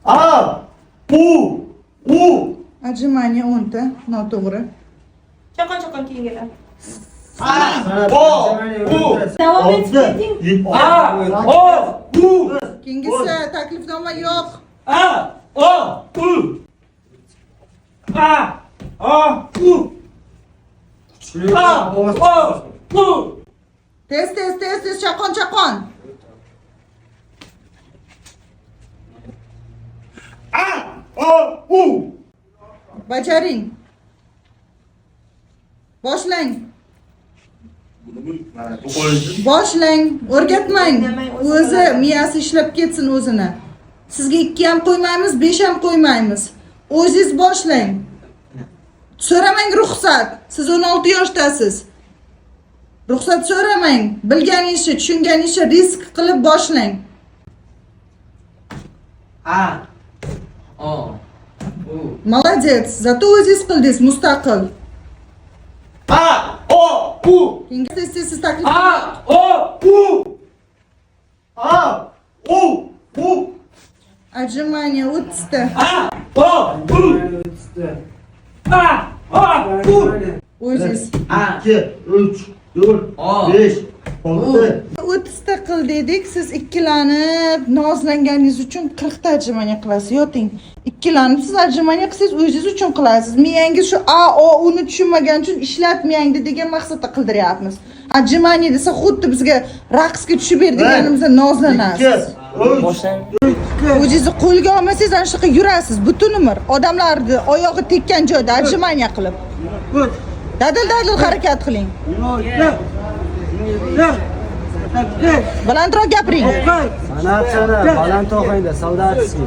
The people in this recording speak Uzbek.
A. U. U. Отжимание 10 ta, noto'g'ri. Chaqon chaqon keyingilar. A. O. U. Davom etib keting. A. O. U. Keyingisi taklifnoma yo'q. A. O. U. A. O. U. A. O. U. Tez tez tez tez chaqon chaqon. A. O. U. Bajaring. Boshlang. Boshlang, o'rgatmang. O'zi miyasi ishlab ketsin o'zini. Sizga 2 ham qo'ymaymiz, 5 ham qo'ymaymiz. O'zingiz boshlang. So'ramang ruxsat. Siz 16 yoshdasiz. Ruxsat so'ramang. Bilganingizni, tushunganingizni risk qilib boshlang. A. O. U. Молодец. Зато o'zingiz qildingiz mustaqil. A. O. U. Keyingi tez tez siz taklif A. O. U. A. U. U. Отжимание 30 ta. A. O. U. A. O. U. O'zingiz. A. 2, 3, 4, O. 5, 6. 30 ta qil dedik, siz ikkilanib nozlanganingiz uchun 40 ta отжимание qilasiz. Yoting. Ikkilanib siz отжимание qilsangiz o'zingiz uchun qilasiz. Miyangiz shu A, O, U ni tushunmagani uchun ishlatmangdi degan maqsadda qildiryapmiz. Отжимание desa xuddi bizga raqsga tushib ber deganimizda nozlanasiz. 2, 3, O'zingizni qo'lga olmasangiz ana shunaqa yurasiz butun umr. Odamlarni oyog'i tekkan joyda отжимание qilib. Dadil dadil harakat qiling. Balandroq gapiring. San'at san'at, baland ohangda, soldatskiy.